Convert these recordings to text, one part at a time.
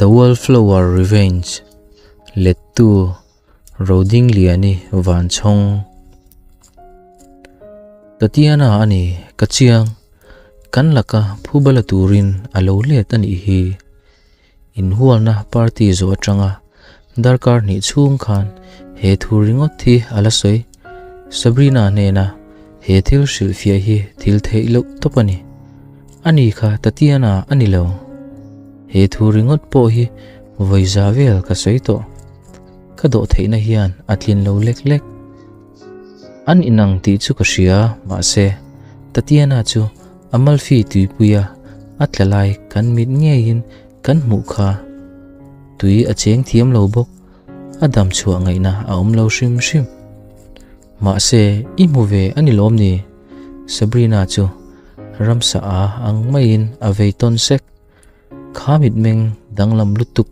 The Wallflower Revenge, Lettu Rodingliani Vanchhawng. Tatiana a ni, ka chiang. Kan laka phubala turin a lo let a nih hi. Inhualna party zawh atanga darkar hnih chhung khan he thu ringawt hi a la sawi. Sabrina hnena he thil hrilhfiah hi thil theih loh tawp a ni. Ani kha Tatiana a ni lo. He thu ringawt pawh hi vawi za vel ka sawi tawh. Ka dawh theihna hian a tlin lo lek lek. An inang tih chu ka hria, mahse Tatiana chu Amalfi tuipuia a tla lai kan mit ngeiin kan hmuh kha. Tui a cheng thiam lo bawk, a dam chhuah ngaihna a awm lo hrim hrim. Mahse, i hmu ve a ni lawm ni? Sabrina chu ramsa a ang maiin a vei tawn sek. Kha mitmeng danglam lutuk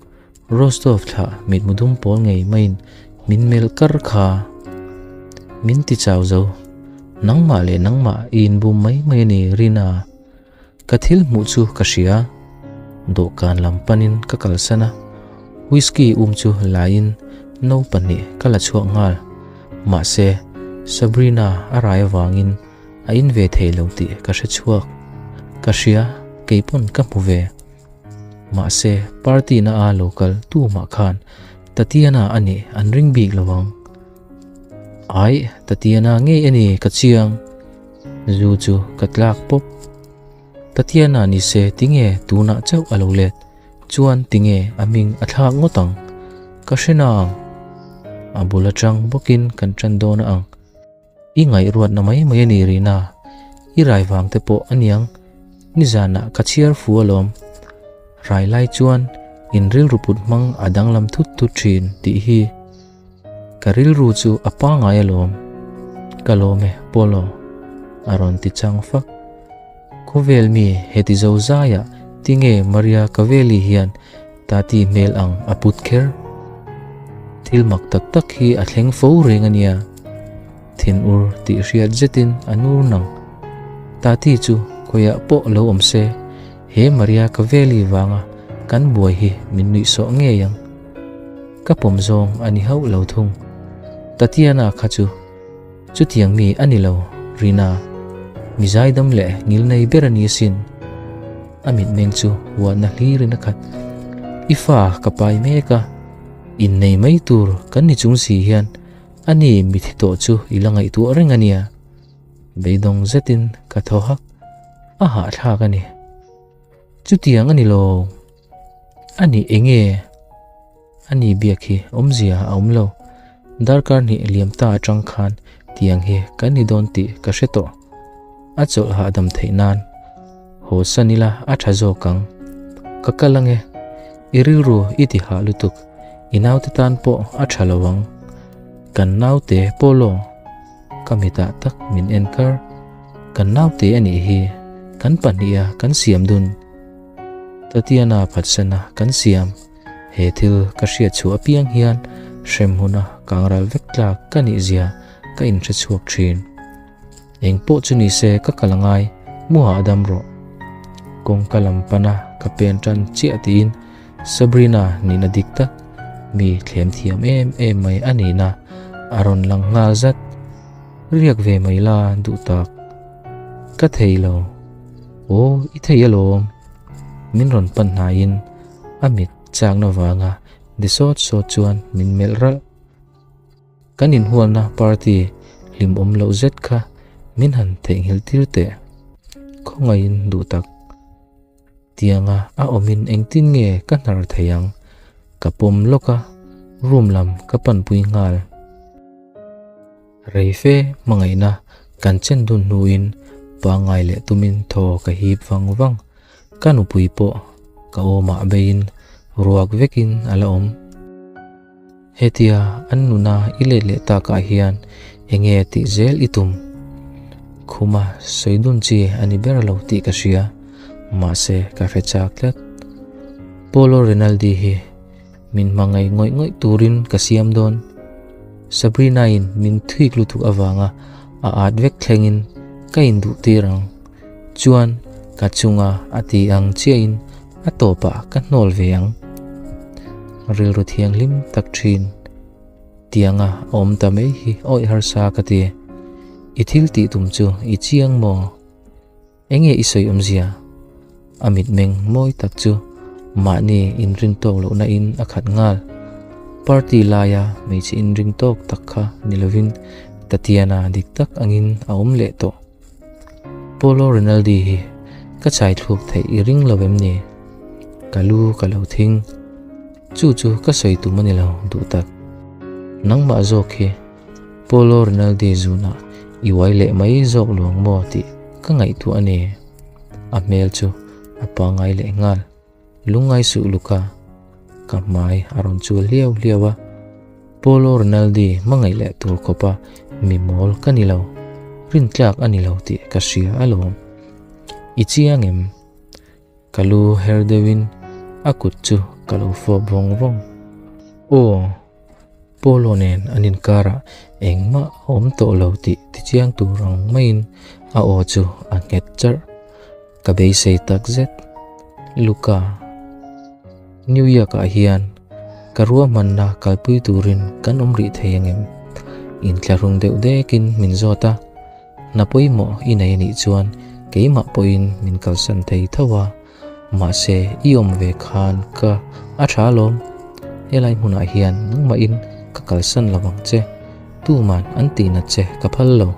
Rostov thlah mitmu dum pawl ngei maiin min melh kar kha. Min ti chau zo. Nangmah leh nangmah i inbum mai mai a ni Rina. Ka thil hmuh chu ka hria. Dawhkan lam panin ka kalsan a, whisky um chu laiin no pahnih ka la chhuak nghal. Mahse, Sabrina a rai avangin a in ve thei lo tih ka hre chhuak. Ka hria, kei pawn ka hmu ve. Mahse, party na a lo kal tumah khan Tatiana a nih an ring bik lo ang. Aih, Tatiana ngei a ni ka chiang. Zu chu ka tlak pawp. Tatiana ni se tinge tunah chauh a lo let. Chuan tinge a hming a thlak ngawt ang. Ka hre na ang. A bul atang bawkin kan tan dawn a ang. I ngaihruatna mai mai a ni Rina, i rai vang te pawh a niang, nizanah ka chhiar fu alawm. Rai lai chuan in rilru put hmang a danglam thut thut thin tih hi ka rilru chu a pangai alawm. Ka lawm e Polo, a rawn ti chang fak. Khawvel mi heti zo zaiah tinge Maria Kaveli hian Tati hmel ang a put kher. Thil mak tak tak hi a thleng fo reng a nia. Thinur tih hriat zetin a nur nang. Tati chu khawiah pawh lo awm se, he Maria Kaveli vanga kan buai hi min nuih sawh ngei ang. Ka pawm zawng a ni hauh lo thung. Tatiana kha chu Chutiang mi a ni lo, Rina. Mi zaidam leh ngil nei ber a ni asin. A mitmeng chu huatna hlirin a khat. I fa ka pai mek a, innei mai tur kan ni chung si hian a ni mithi tawh chu i la ngaihtuah reng a nia. Beidawng zetin ka thaw hak. A hahthlak a ni. Chutiang a ni lo. A nih enge? A ni biak hi awmzia a awm lo. Darkar hnih liam ta atang khan tiang hi kan ni dawn tih ka hre tawh. A chawlh hahdam theih nan haw san ila a tha zawk ang. Ka kal ange. I rilru i ti hah lutuk. I naute tan pawh a tha lo ang. Kan naute Polo ka mitah tak min en kar. Kan naute a nih hi kan pahniha kan siam dun. Tatiana phatsana kan siam. He thil ka hriat chhuah apiang hian hrem huna kangral vek tlak ka nih zia ka inhre chhuak thin. Eng pawh chu ni se ka kal angai, muhah a dam rawh. Kawngka lam pana ka pen tan chiah tiin Sabrina nihna dik tak, mi thlem thiam em em mai a nihna a rawn lang nghal zat. Riak ve mai la duh tak. Ka thei lo. Aw, i thei alawm. Min rawn pan hnaiin a mit chakna vanga de sawt sawt chuan min melh ralh. Kan inhualna party hlimawm loh zet kha min han theihnghilh tir teh. Khawngaihin duh tak. Tianga a awmin engtin nge ka hnar thei ang? Ka pawm lawk a, room lam ka panpui nghal. Reife hmangaihna kan chen dun hnuin pangngai leh tumin thaw ka hip vang vang. Ka nupui pawh ka awmah beiin ruak vekin a la awm. Hetia an nuna i let leh takah hian enge tih zel i tum? Khuma sawi dun chi a ni ber lo tih ka hria, mahse ka hre chak tlat. Paolo Rinaldi hi min hmangaih ngawih ngawih turin ka siam dawn. Sabrina-in min thuik lutuk avanga a at vek thlengin ka induh tir ang. Chuan ka chunga a ti ang chiahin a tawpah ka hnawl ve ang. Rilru thianghlim tak thin tianga a awm ta mai hi awih harsa ka ti. I thil tih tum chu i chiang maw? Enge i sawi awmzia? A mitmeng mawi tak chu mahni inrin tawk lohna in a khat nghal. Party laia hmeichhe inring tawk tak kha ni lovin Tatiana dik tak angin a awm leh tawh. Paolo Rinaldi hi ka chai thluk theih i ring lo em ni? Ka lu ka lo thing. Chu chu ka sawi tum a ni lo duh tak. Nangmah zawk hi Paolo Rinaldi zunah i uai leh mai zawk luang maw tih ka ngaihtuah a ni. A hmel chu a pangngai leh nghal. Lungngai suh Luca, ka hmai a rawn chul hliau hliau a, Paolo Rinaldi hmangaih leh tur khawpa mi mawl ka ni lo, rintlak a ni lo tih ka hria alawm. I chiang em? Ka lu her deuhin a kut chu ka lo fawp vawng vawng. Aw, Paolo nen an inkarah engmah a awm tawh lo tih tichiang tur ang maiin a aw chu a nghet charh. Ka beisei tak zet. Luca, New York ah hian ka ruahmanna kalpui turin kan awm rih thei angem? Inthlahrung deuh dekin min zawt a, hna pawimawh i nei anih chuan keimah pawhin min kalsan thei tho a, mahse i awm ve khan ka a tha alawm. Helai hmunah hian nangmahin ka kalsan lo ang che. Tuman an tihna che ka phal lo,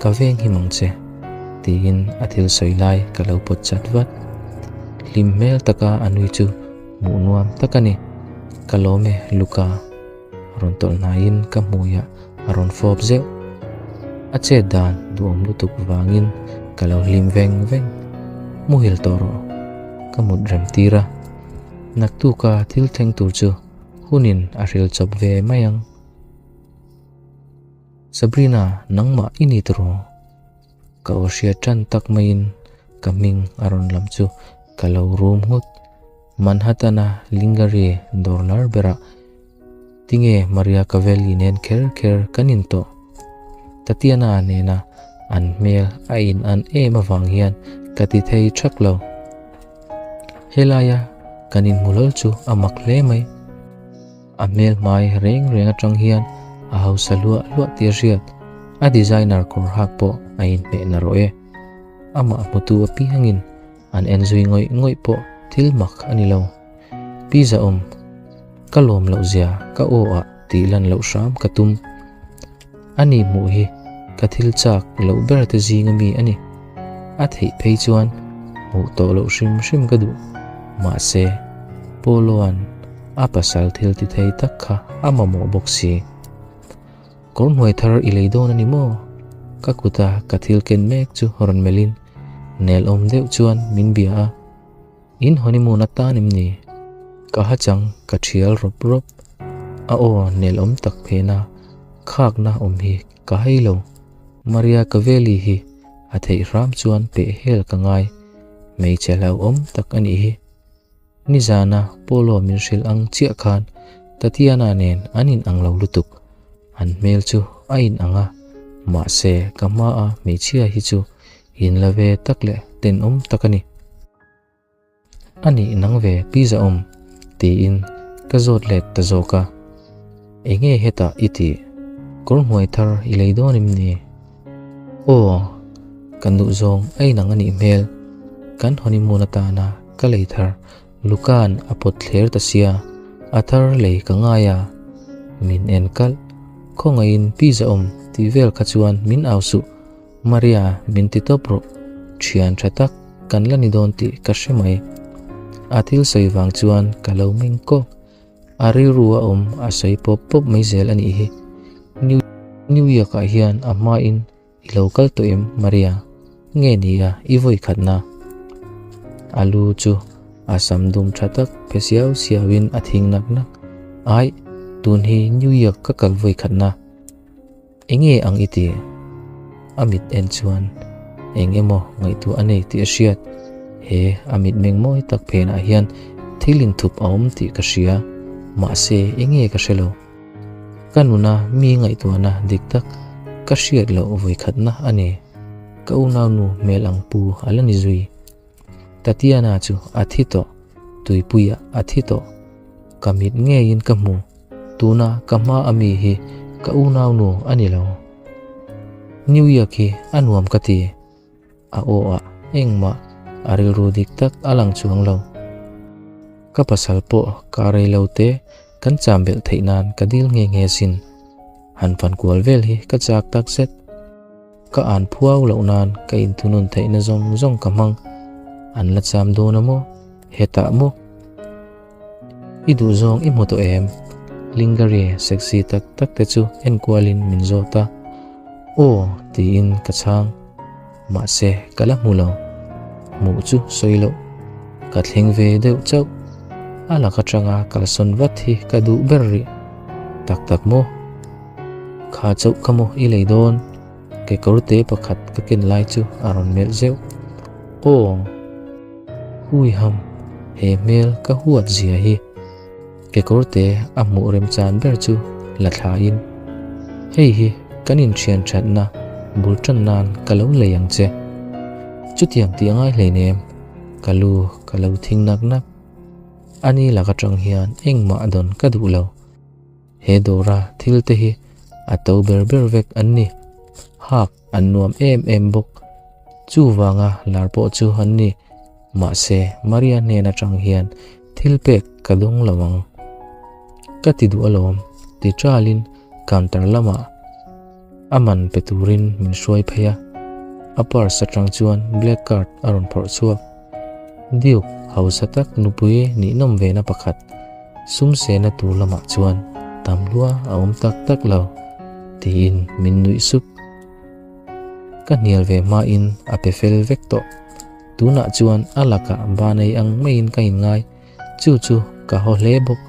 ka veng him ang che, tiin a thil sawi lai ka lo pawt chat vat. Hlim hmel taka a nui chu hmuh nuam tak a ni. Ka lawm e Luca, rawn tawlh hnaiin ka hmuiah a rawn fawp zeuh. A chet dan duhawm lutuk vangin ka lo hlim veng veng. Muhil tawh rawh, ka mut rem tir a. Naktuka thil thleng tur chu hunin a hril chawp ve mai ang. Sabrina, nangmah i ni tiraw? Ka aw hriat tan tak maiin ka hming a rawn lam chu ka lo rum nghut. Manhattan-a Lingari dawr lar berah tinge Maria Cavelli nen kher kher kan intawh? Tatiana nena an hmel a in an em avang hian ka ti thei thak lo. Helaia kan inhmu hlawl chu a mak hle mai. A hmel hmai reng reng atang hian a hausa hluah hluah tih a hriat. A designer kawr hak pawh a inhmeh na rawh e. Amah hmutu apiangin an en zui ngawih ngawih pawh thil mak a ni lo. Pi Zahawm, ka lawm loh zia ka aw ah tih lan loh hram ka tum. A ni hmuh hi ka thil chak loh ber te zinga mi a ni. A theih phei chuan hmuh tawh loh hrim hrim ka duh. Mahse, Poloa'n a pasal thil ti thei tak kha a mamawh bawk si. Kawr hnuai thar i lei dawn a ni maw? Ka kuta ka thil ken mek chu rawn melhin nel awm deuh chuan min bia a. In honeymoon atan em ni? Ka ha chang ka thial rawp rawp. A aw nel awm tak phena khakna awm hi ka hai lo. Maria Cavelli hi a theih hram chuan peh hel ka ngai. Hmeichhe hlauhawm tak a nih hi. Nizana Polo min hrilh ang chiah khan Tatiana nen an in ang lo lutuk. An hmel chu a in ang a, mahse ka hmaa hmeichhia hi chu in la ve tak leh tenawm tak a ni. A nih nang ve pi Zahawm? tiin ka zawt let ta zawk a. Enge hetah i tih? Kawr hnuai thar i lei dawn em ni? Aw, kan duh zawng a inang a nih hmel. Kan honeymoon atana ka lei thar Luka'n a pawt thler ta sia, a thar lei ka ngai a. Min en kalh, khawngaihin pi Zahawm tih vel kha chuan min au suh. Maria, min ti tawp rawh. Thian tha tak kan la ni dawn tih ka hre mai. A thil sawi vang chuan ka lo meng kawk. A rilru a awm a sawi pawp pawp mai zel a nih hi. New New York ah hian a hmain i lo kal tawh em Maria? Nge ni a i vawi khatna? A lu chu a sam dum tha tak phe siau siau in a thing nak nak. Aih, tun hi New York ka kal vawi khatna. Enge ang i ti? A mit en chuan eng emaw ngaihtuah a nei tih a hriat. He a mitmeng mawi tak phenah hian thil inthup a awm tih ka hria, mahse enge ka hre lo. Ka nuna mi ngaihtuahna dik tak ka hriat loh vawikhatna a ni. Ka unaunu hmel ang pu a la ni zui. Tatiana chu a thi tawh, tuipuiah a thi tawh. Ka mit ngeiin ka hmu, tuna ka hma a mi hi ka unaunu a ni lo. New York hi a nuam ka ti. A aw ah engmah a rilru dik tak a lang chuang lo. Ka pasal pawh ka rei lo te kan cham belh theih nan ka dil nghe nghe sin. Han fan kual vel hi ka chak tak zet. Ka an phuau loh nan ka inthunun theihna zawng zawng ka hmang. An la cham dawn a maw? Hetah maw? I duh zawng i hmu tawh em? Lingerie sexy tak tak te chu enkualin min zawt a. Aw tiin ka chhang. Mahse ka la hmu lo. Hmuh chu sawi loh. Ka thleng ve deuh chauh. A lak atanga kalsawn vat hi ka duh ber rih. Tak tak maw? Kha chauh kha maw i lei dawn? Kekawr te pakhat ka ken lai chu a rawn melh zeuh. Aw! Hui ham, he hmel ka huat zia hi. Kekawr te a hmuh remchan ber chu la thlain, Hei hi kan inthian thatna bul tan nan ka lo lei ang che. Chutiang tih a ngai hleinem, ka lu ka lo thing nak nak. Ani lak atang hian engmah dawn ka duh lo. He dawra thil te hi a to ber ber vek an ni. Hak an nuam em em bawk. Chuvanga lar pawh chu an ni. Mahse, Maria hnen atang hian thil pek ka dawng lo ang. Ka ti duh alawm, ti ṭalin counter lamah a man pe turin min hruai phei a. A purse atang chuan black card a rawn phawrh chhuak. Duke hausa tak nupui nihnawm vena pakhat sum sehna tur lamah chuan tam hlua a awm tak tak lo, tiin min nuih sup. Ka hnial ve hmain a pe fel vek tawh. Tunah chuan a lakah banei ang maiin ka inngai, chu chu ka haw hle bawk.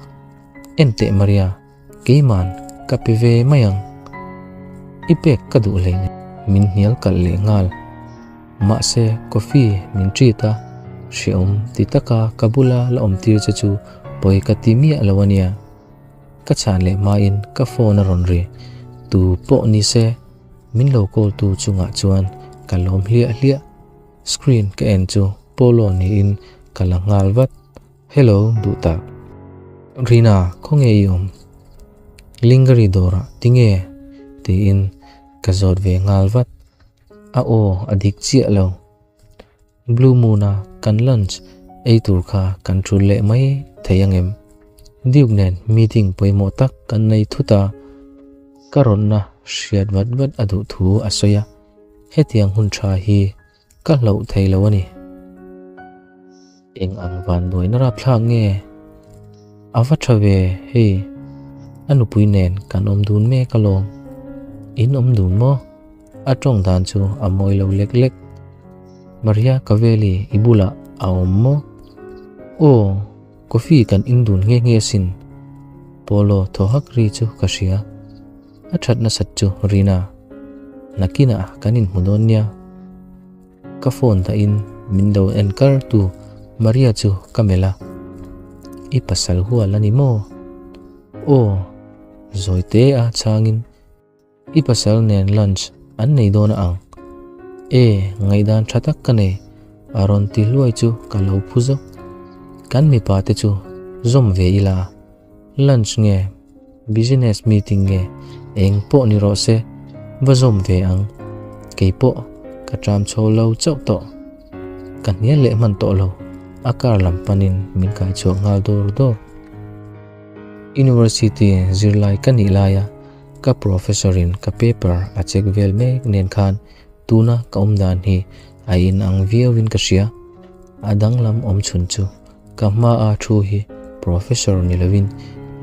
Enteh Maria, keiman ka pe ve mai ang. I pek ka duh hle ni. Min hnial kalh leh nghal. Mahse coffee min treat a, hreawm ti taka ka bula la awm tir che chu pawi ka ti miah lo ania. Ka chhan leh hmain ka phone a rawn ri. Tu pawh ni se, min lo call tu chungah chuan ka lawm hliah hliah. Screen ka en chu Polo niin ka la nghal vat. Hello duh tak. Rina, khawnge i awm? Lingari dawrah tinge? tiin ka zawt ve nghal vat. A aw a dik chiah lo. Blue Moon a kan lunch ei tur kha kan thul leh mai thei angem? Duke nen meeting pawimawh tak kan nei thut a, ka rawnna hriat vat vat a duh thu a sawi a, hetiang hun tha hi ka hlauh thei lo a ni. Eng ang van buaina rapthlak nge? A va tha ve hei, a nupui nen kan awm dun mek alawm. In awm dun maw? A tawng dan chu a mawi lo lek lek. Maria Kaveli i bulah a awm maw? Aw, coffee kan in dun nghe nghe asin. Polo thaw hak ri chu ka hria. A that nasat chu Rina. Nakinah kan inhmu dawn nia. Ka phone dahin min lo en kar tu Maria chu ka melh a, I pasal hual a ni maw? Aw, zawi te a chhangin i pasal nen lunch an nei dawn a ang. E, ngaihdan tha tak ka nei, a rawn ti hluai chu ka lo phu zawk. Kan mipa te chu zawm ve ila, lunch nge Business meeting nge eng pawh ni rawh se, va zawm ve ang. Kei pawh ka tram chho lo chauh tawh. Ka hnial leh hman tawh lo, a car lam panin min kai chhuak nghal dawr dawr. University zirlai ka nih laia ka professor in ka paper a check vel mek nen khan tuna ka awm dan hi a inang viau in ka hria. A danglam awm chhun chu Ka hmaa thu hi Professor ni lovin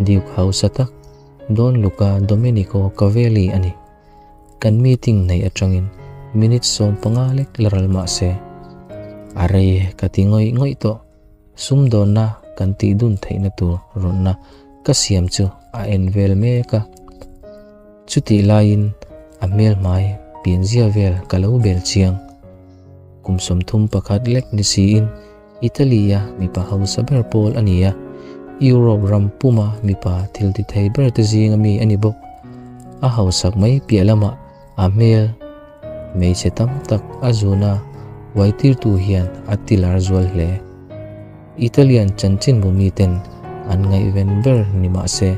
Duke hausa tak Don Luca Domenico Cavelli a ni. Kan meeting neih atangin minute 15 lek la ral mah se, a rei ka ti ngawih ngawih tawh. Sumdawnna kan tih dun theihna tur rawnna ka siam chu a en vel mek a. Chutih laiin a hmel hmai pianzia vel ka lo bel chiang. Kum 31 lek ni siin Italy-a mipa hausa ber pawl a ni a, Europe ram puma mipa thil ti thei ber te zinga mi a ni bawk. A hausak mai piah lamah a hmel hmeichhe tam tak a zuna uaitirtu hian a ti lar zual hle. Italian chanchinbu miten an ngaihven ber ni mah se,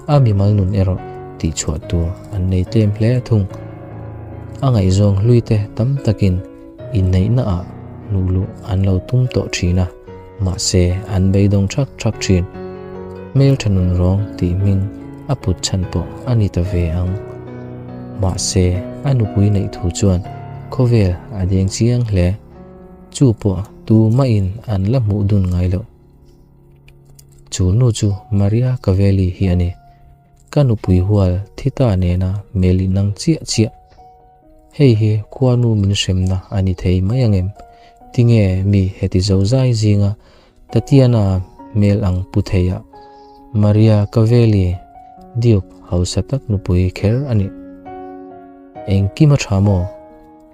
a mimal nun erawh tihchhuah tur an nei tlem hle thung. A ngaihzawng hluite tam takin inneihna ah hnuh luh an lo tum tawh thin a, mahse an beidawng thak thak thin. Hmeltha nun rawng tih hming a put chhan pawh a ni ta ve ang. Mahse a nupui neih thu chuan khawvel a deng chiang hle. Chu pawh tumahin an la hmuh dun ngai loh. Chu nu chu Maria Cavelli hi a ni. Ka nupui hual thi ta nena hmel inang chiah chiah. Hei hi khuanu min hremna a ni thei mai ang em? Tinge mi heti zozai zinga Tatiana hmel ang pu theiah Maria Cavelli Duke hausa tak nupui kher a nih? Engkim a tha maw?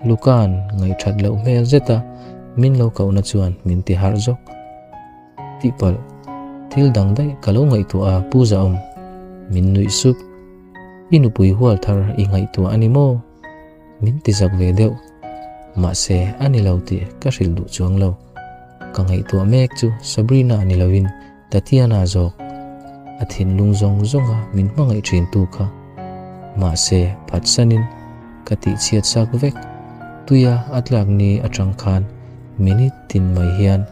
Luka'n ngaihthat loh hmel zeta min lo kohna chuan min ti harh zawk. Tihpalh, thil dang daih ka lo ngaihtuah a Pu Zahawm, min nuih sup. I nupui hual thar i ngaihtuah a ni maw? Min ti zak ve deuh. Mahse, a ni lo tih ka hrilh duh chuang lo. Ka ngaihtuah mek chu Sabrina ni loin Tatiana zawk. A thinlung zawng zawnga min hmangaih thintu kha. Mahse, phatsanin ka tihchhiat sak vek. Tuia a tlak ni atang khan minute tin mai hian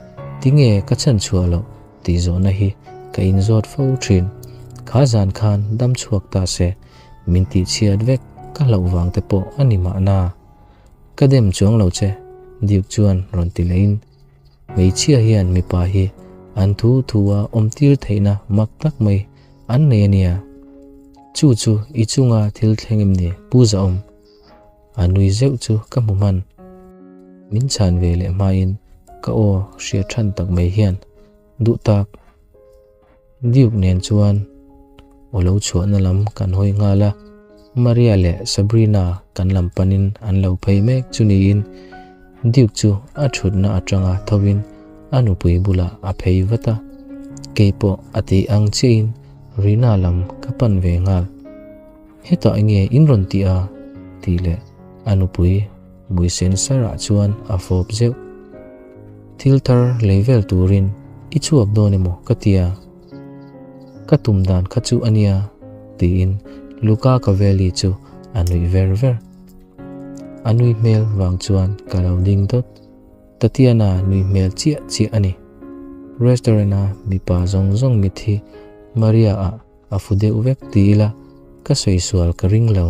tinge ka chhan chhuah loh tih zawhna hi ka inzawt fo thin. Kha zan khan dam chhuak ta se min tihchhiat vek ka hlauh vang te pawh a ni mahna. Ka dem chuang lo che, Duke chuan rawn ti lehin Hmeichhia hian mipa hi an thu thu a awmtir theihna mak tak mai an nei a nia. Chu chu i chunga thil thleng em ni Pu Zahawm? A nui zeuh chu ka hmu hman. Min chhan ve leh hmain ka aw hriat than tak mai hian duh tak. Duke nen chuan aw lo chhuahna lam kan hawi nghal a, Maria leh Sabrina kan lam panin an lo phei mek chu niin Duke chu a thutna atanga thovin a nupui bulah a phei vat a, keipawh a tih ang chiahin Rina lam ka pan ve nghal. Hetah enge in rawn tih a? tih leh a nupui mui sen sarah chuan a fawp zeuh. Thil thar lei vel turin i chhuak dawn emaw ka tia? Ka tum dan kha chu a nia tiin Luca Cavelli chu a nuih ver ver. A nui hmel vang chuan ka lo ding dawt. Tatiana nui hmel chiah chiah a ni. Restaurant-a mipa zawng zawng mit hi Maria-ah A fu deuh vek ti ila ka sawi sual ka ring lo.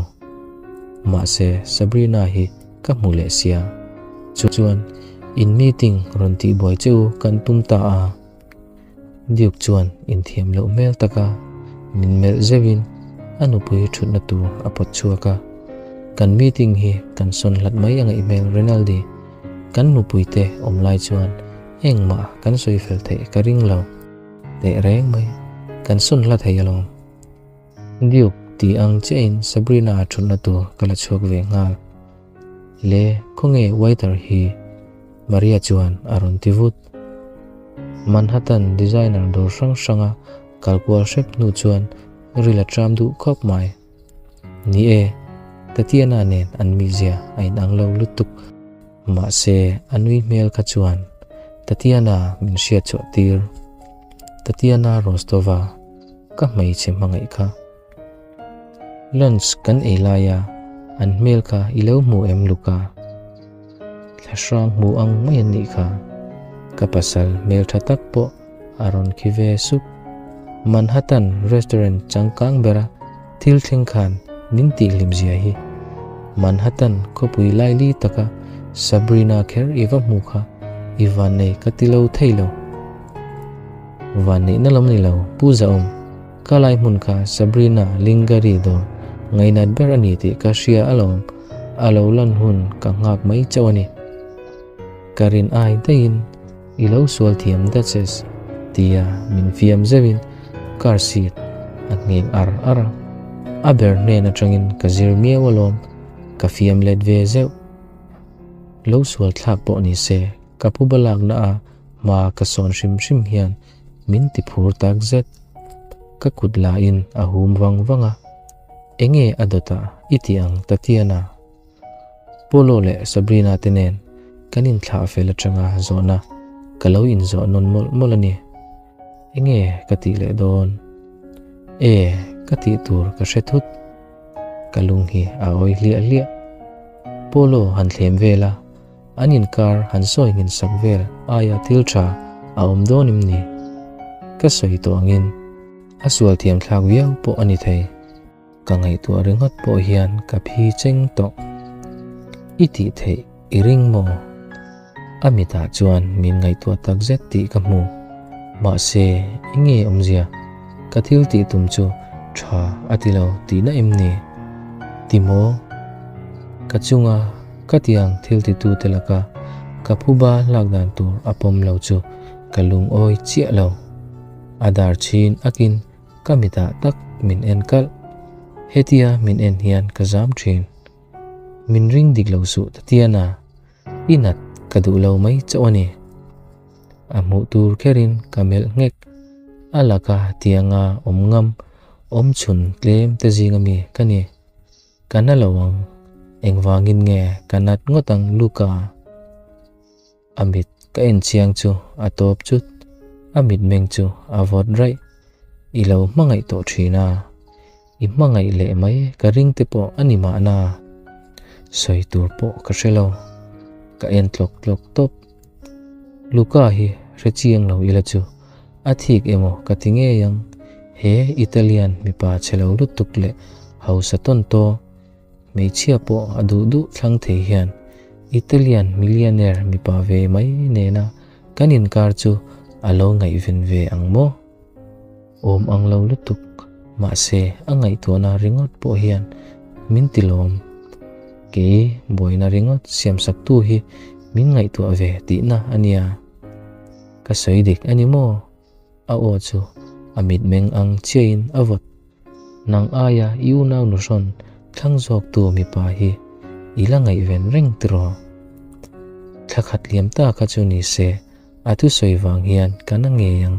Mahse Sabrina hi ka hmu leh sia. Chuan in meeting rawn tih buai che u kan tum ta a. Duke chuan inthiam loh hmel taka min melh zeuhin a nupui thutna tur a pawt chhuak a. Kan meeting hi kan sawn hlat mai a ngaih hmel Rinaldi. Kan nupui te awm lai chuan engmah kan sawi fel theih ka ring lo. Teh reng mai, kan sun hla thei alawm. Duke ti ang chiahin Sabrina a thutna tur ka la chhuak ve nghal. Le, khawnge waiter hi? Maria chuan a rawn ti vut. Manhattan designer dawr hrang hranga kal kual hrep hnu chuan ril a tram duh khawp mai. Ni e, Tatiana nen an mizia a inang lo lutuk. Mahse, a nui hmel kha chuan Tatiana min hriat chhuah tir. Tatiana Rostova, ka hmeichhe hmangaih kha. Lunch kan ei laia an hmel kha i lo hmu em Luca? Thla hrang hmu ang mai an nih kha. Ka pasal hmeltha tak pawh a rawn khi ve sup. Manhattan restaurant changkang bera thil thleng khan min tihhlim zia hi. Manhattan khawpui laili taka Sabrina kher i va hmu kha i vannei ka ti lo thei lo. Vanneihna lam ni lo, Pu Zahawm, ka lai hmun kha Sabrina Lingari dawr ngainat ber a ni tih ka hria alawm, a lo lan hun ka nghak mai chauh a ni. Ka rin ai daihin I lo sual thiam Duchess, tia min fiam zeuhin car seat a ngheng ar ar a. A ber hnen atangin ka zir miau alawm, ka fiam let ve zeuh. Lo sual thlak pawh ni se, ka pu balakna a hma ka sawn hrim hrim hian min ti phur tak zet. Ka kut lahin a hum vang vang a, Enge a dawtah i ti ang Tatiana? Polo leh Sabrina te nen kan inthlah fel atanga zawhna ka lo inzawh nawn mawlh mawlh a ni. Enge ka tih leh dawn? E, ka tih tur ka hre thut. Ka lung hi a awi hliah hliah. Polo han thlem vel a, an inkar han sawi ngin sak vel aia thil tha a awm dawn em ni? Ka sawi tawh angin a sual thiam thlak viau pawh a ni thei. Ka ngaihtuah ringawt pawh hian ka phi cheng tawh. I tih theih i ring maw? A mitah chuan min ngaihtuah tak zet tih ka hmu. Mahse, i nge awmzia? Ka thil tih tum chu tha a ti lo tihna em ni? Ti maw? Ka chunga ka tiang thil titute laka ka phuba lak dan tur a pawm lo chu ka lungawi chiah lo. A dar chhin akin Ka mitah tak min en kalh. Hetia min en hian ka zam thin. Min ring dik lo suh Tatiana, i nat ka duh lo mai chauh a ni. A hmuh tur kherin ka melh nghek. A laka tianga awm ngam, awm chhun tlem te zinga mi ka ni. Ka na lo ang, engvangin nge ka nat ngawt ang Luca? A mit ka en chiang chu a tawp chut, a mitmeng chu a vawt raih. I lo hmangaih tawh thin a, i hmangaih leh mai ka ring te pawh a ni mahna. Sawi tur pawh ka hre lo, ka en tlawk tlawk tawp. Luca hi hre chiang lo ila chu a thik emaw ka ti ngei ang, he Italian mipa chhe lo lutuk leh hausa tawn taw. Hmeichhia pawh a duh duh thlang thei hian Italian millionaire mipa ve mai nena kan inkar chu a lo ngaihven ve ang maw? Awm ang lo lutuk, mahse a ngaihtuahna ringawt pawh hian min ti lawm. Kei buaina ringawt siamsaktu hi min ngaihtuah ve tihna a nia. Ka sawi dik a ni maw? A aw chu a mitmeng ang chiahin a vawt. Nang aia i unau nuhrawn thlang zawktu mipa hi i la ngaihven reng tiraw? Thla khat liam ta kha chu ni se a thusawi vang hian ka na ngei ang.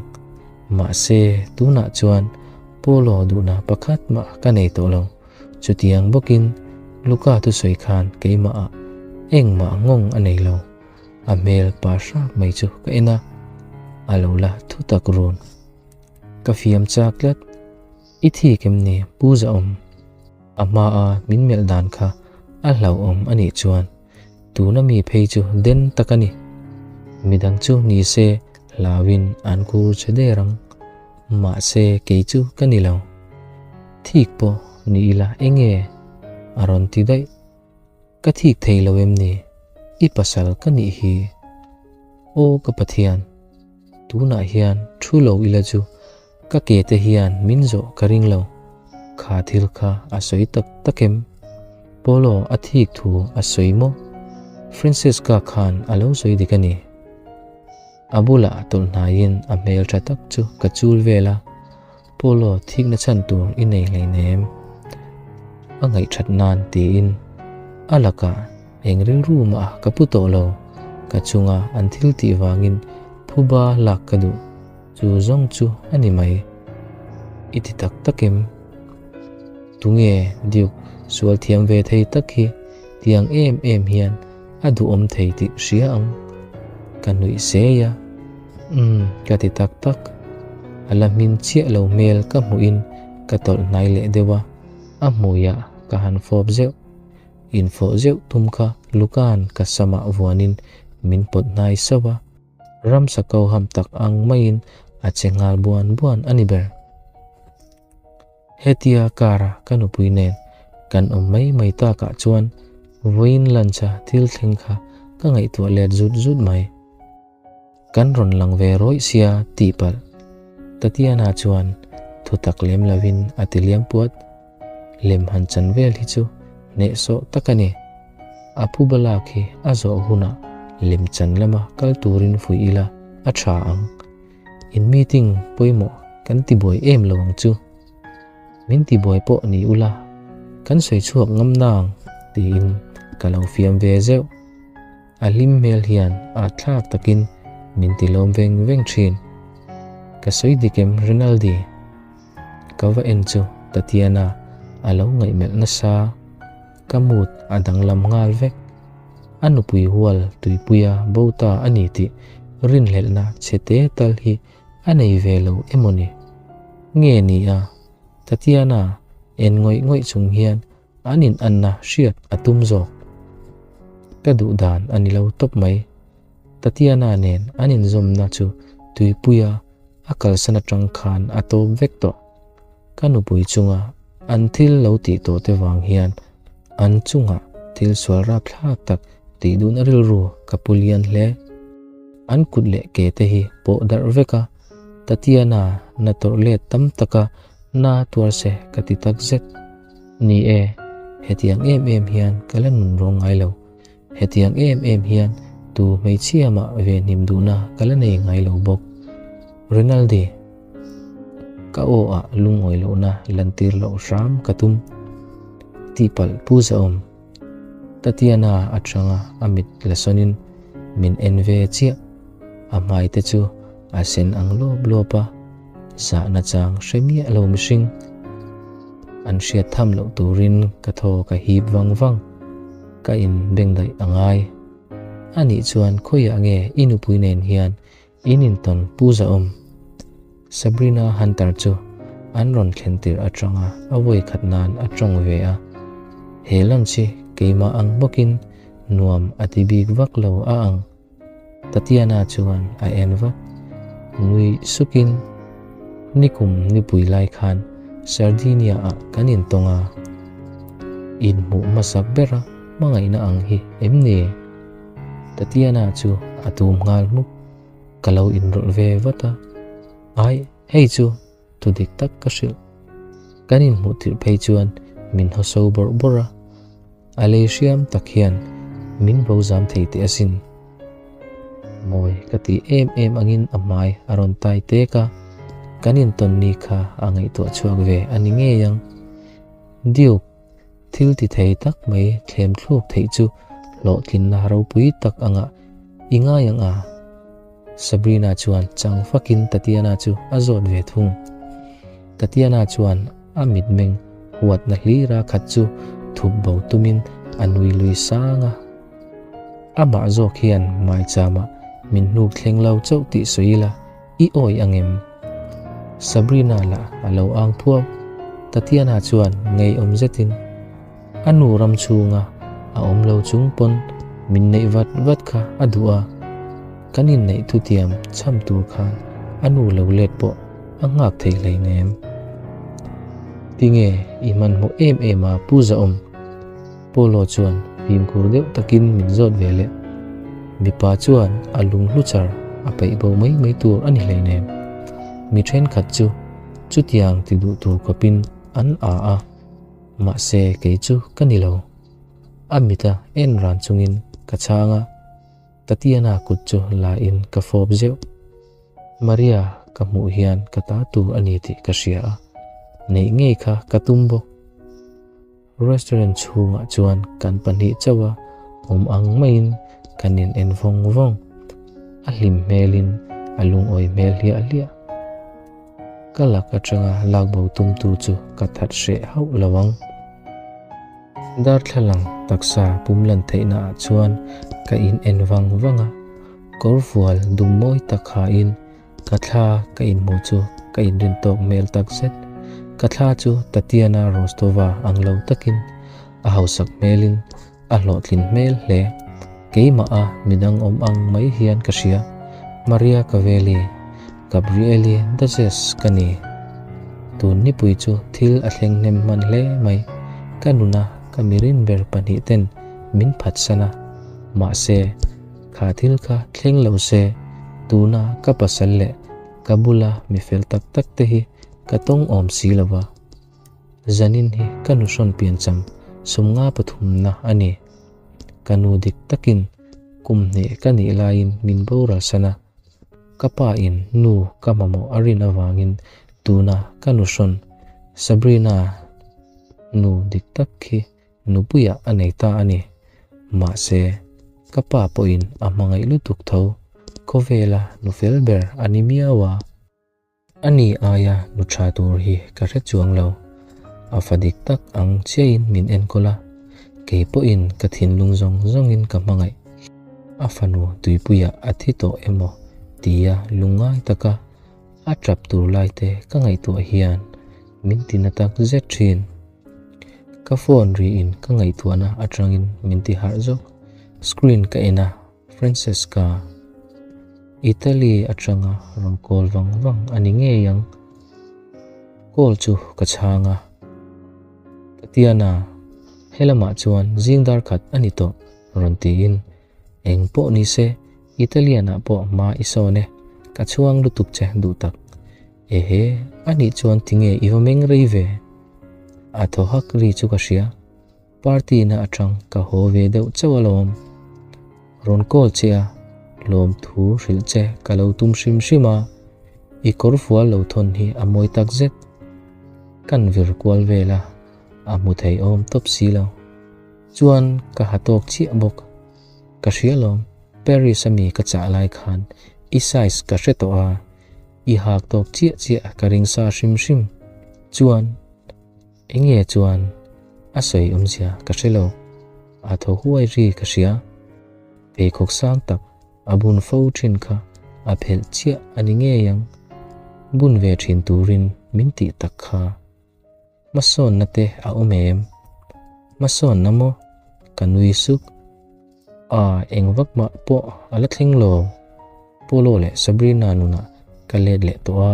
Mahse, tunah chuan Polo duhna pakhat mah ka nei tawh lo. Chutiang bawkin Luca thusawi khan keimahah engmah nghawng a nei lo. A hmel pa hrak mai chu ka en a, a lo la thu tak run. Ka fiam chak tlat, i thik em ni Pu Zahawm? A hmaa min melh dan kha a hlauhawm a nih chuan tuna mi phei chu den tak a ni. Midang chu ni se hlauin an kur che der ang. Mahse kei chu ka ni lo. Thik pawh ni ila enge? A rawn ti daih. Ka thik thei lo em ni? I pasal ka nih hi. Aw ka Pathian, tunah hian thu lo ila chu ka ke te hian min zawh ka ring lo. Kha thil kha a sawi tak tak em? Polo a thik thu a sawi maw? Francesca khan a lo sawi dik a ni. A bulah tawlh hnaiin a hmel tha tak chu ka chul vel a, Polo thikna chhan tur i nei hleinem. A ngaihthat nan tiin a lakah eng rilru mah ka pu tawh lo, ka chunga an thil tih vangin phuba lak ka duh, chu zawng chu a ni mai. I ti tak tak em? Tunge Duke sual thiam ve thei tak hi tiang em em hian a duhawm thei tih hria ang. Ka nuih sei a, Umm, ka ti tak tak. A la hmin chiah lo hmel ka hmuhin ka tawlh hnai leh deuh a, a hmuiah ka han fawp zeuh. Infawh zeuh tum kha Luka'n ka samah vuanin min pawt hnai sauh a, ramsa ko ham tak ang maiin a che nghal buan buan a ni ber. Hetia car-a ka nupui nen kan awm mai mai takah chuan vawiin lunch-a thil thleng kha ka ngaihtuah let zut zut mai. Kan rawn lang ve rawih sia tih palh. Tatiana chuan thutak lem lovin a ti liam puat. Lem han chan vel hi chu hnehsawh tak a ni. A pu balak hi a zawh hunah lem chan lama kal turin fuih ila a tha ang. In meeting pawimawh kan tibuai em lo ang chu. Min tibuai pawh ni ula, kan sawi chhuak ngam nang tiin ka lo fiam ve zeuh. A hlim hmel hian a thlak takin min ti lawm veng veng thin. Ka sawi dik em Rinaldi? Ka va en chu Tatiana a lo ngaihmelh nasa. Ka mood a danglam nghal vek. A nupui hual tuipuia bo ta a ni tih rinhlelhna chhe te tal hi. a nei ve lo emaw ni? Nge ni a, Tatiana en ngawih ngawih chung hian an in anna hriat a tum zawk. Ka duh dan a ni lo tawp mai. Tatiana nen an inzawmna chu tuipuia a kalsan atang khan a tawp vek tawh. Ka nupui chunga an thil lo tih tawh te vang hian an chungah thil sual rapthlak tak tih duhna rilru ka pu lian hle. An kut leh ke te hi pawh darh vek a, Tatiana na tawrh let tam taka na tuar se ka ti tak zet. Ni e, hetiang em em hian ka la nun rawng ngai lo. Hetiang em em hian tu hmeichhia mah ve hnim duhna ka la nei ngai lo bawk. Rinaldi, ka aw ah lungawi lohna lantir loh hram ka tum. Tihpalh pu zahawm. Tatiana atanga a mit la sawnin min en ve chiah. A hmai te chu a sen ang lawp lawp a, zahna chang hre miah lo mihring. An hriat tham loh turin ka thaw ka hip vang vang. Ka in bengdaih a ngai. A nih chuan khawiah nge i nupui nen hian in intawn pu zahawm? Sabrina Hunter chu an rawn thlen tirh atanga a vawi khat nan a tawng ve a. He lunch hi keimah ang bawkin nuam a ti bik vak lo a ang. Tatiana chuan a en vat. Nui sukin, Nikum nipui lai khan Sardinia-ah kan intawng a. Inhmuh hmasak bera hmangaihna ang hi em ni? Tatiana chu a tum nghal hmuk. Ka lo inrawlh ve vat a. Ai, hei chu thu dik tak ka hrilh. Kan inhmuh tirh phei chuan min haw so bawrh bawrh a. A lei hriam tak hian min bo zam thei teh asin. Mawi ka tih em em angin a hmai a rawn tai tek a, kan intawn ni kha a ngaihtuah chhuak ve a ni ngei ang. Duke, thil ti thei tak mai thlem thluk theih chu hlawhtlinna ropui tak angah i ngai ang a? Sabrina chuan chang fakin Tatiana chu a zawt ve thung. Tatiana chuan a mitmeng huatna hlira khat chu thup bo tumin a nui lui sang a. Amah zawk hian maichama min hnuk thleng lo chauh tih sawi ila i awi ang em? Sabrina lah a lo ang phuau. Tatiana chuan ngeiawm zetin a nu ram chhunga a awm lo chung pawn min neih vat vat kha a duh a, kan inneih thutiam chham tur khan a nu lo let pawh a nghak thei hleinem. Tinge i hmanhmawh em em a Pu Zahawm? Polo chuan fimkhur deuh takin min zawt ve leh. Mipa chuan a lung hlu char a peih bo mai mai tur a ni hleinem. Mi thenkhat chu chutiang ti duh tur khawpin an a a. Mahse kei chu ka ni lo. A mita en ran chungin ka chhang a, Tatiana kut chu la in ka fawp zeuh. Maria ka hmuh hian ka ta tur a ni tih ka hria a, neih ngei kha ka tum bawk. Restaurant chhungah chuan kan pahnih chauh a awm ang maiin kan in en vawng vawng. A hlim hmelin a lungawi hmel hliah hliah. Ka lak atanga lak bo tumtu chu ka that hreh hauh lo ang. Darthlalang taksa pum lan theihna ah chuan ka in en vang vang a, kawrfual dum mawi tak hain ka thla ka inhmu chu ka inrin tawk hmel tak zet. Ka thla chu Tatiana Rostova ang lo takin a hausak hmelin A hlawhtlin hmel hle. Keimah a midang awm ang mai hian ka hria. Maria Cavelli, Gabrieli Duchess ka ni. Tun nipui chu thil a thleng hnem hman hle mai. Ka nuna ka mirin ber pahnih ten min phatsan a. Mahse, kha thil kha thleng lo se, tuna ka pasal leh ka bula mi fel tak tak te hi ka tawng awm si lo va. Zanin hi ka nu hrawn piancham sumnga pathumna a ni. Ka nu dik takin kum hnih ka nih laiin min boral san a, ka pa in nu ka mamawh a rin avangin tuna ka nu hrawn Sabrina nu dik tak hi nupuiah a nei ta a ni. Mahse, ka pa pawhin a hmangaih lutuk tho, khawvela nu fel ber a ni miau a. A ni aia nu tha tur hi ka hre chuang lo. A fa dik tak ang chiahin min enkawl a, kei pawhin ka thinlung zawng zawngin ka hmangaih. A fanu tuipuiah a thi tawh emaw tia lungngai taka. A tap tur lai te ka ngaihtuah hian min ti na tak zet thin. Ka phone riin ka ngaihtuahna atangin min ti harh zawk. Screen ka en a, Francesca. Italy atanga rawn call vang vang a ni ngei ang. Call chu ka chhang a. Tatiana, helamah chuan zing dar khat a ni tawh rawn tiin eng pawh ni se Italian ah pawh hma i sawn e, ka chhuang lutuk che duh tak. Ehe, a nih chuan tinge i va meng rei ve? A thaw hak ri chu ka hria. Party na atang ka haw ve deuh chauh alawm. Rawn call che a, lawm thu hrilh che ka lo tum hrim hrim a, i kawr fual lo thawn hi a mawi tak zet. Kan vir kual vel a, a hmu thei awm tawp si lo. Chuan ka ha tawk chiah bawk. Ka hria lawm, Paris a mi ka chah lai khan i size ka hre tawh a, i hak tawk chiah chiah ka ring sa hrim hrim. Chuan, enge chuan a sawi awmzia ka hre lo, a thaw huai ri ka hria. Pheikhawk sang tak a bun fo thin kha a phelh chiah a ni ngei ang, bun ve thin turin min tih tak kha. Hmasawnna te a awm em? Hmasawnna maw? Ka nui suk. A, eng vak mah pawh a la thleng lo. Polo leh Sabrina nunah ka let leh tawh a.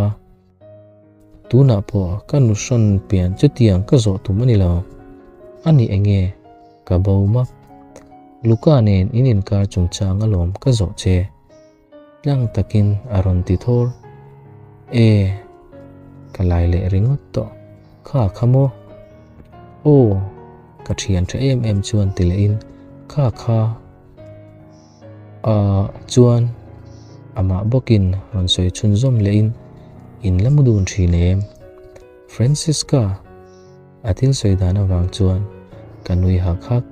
Tunah pawh ka nu hrawn pian chutiang ka zawh tum a ni lo. A ni enge? Ka bo map. Luca nen in inkar chungchang alawm ka zawh che. Tlang takin a rawn ti thawr. E, ka lai leh ringawt tawh. Kha kha maw? Aw, ka thian tha em em chuan ti lehin kha kha a chuan amah bawkin rawn sawi chhunzawm lehin in la mu dun thin em? Francisca A thil sawi dan avang chuan ka nui hak hak,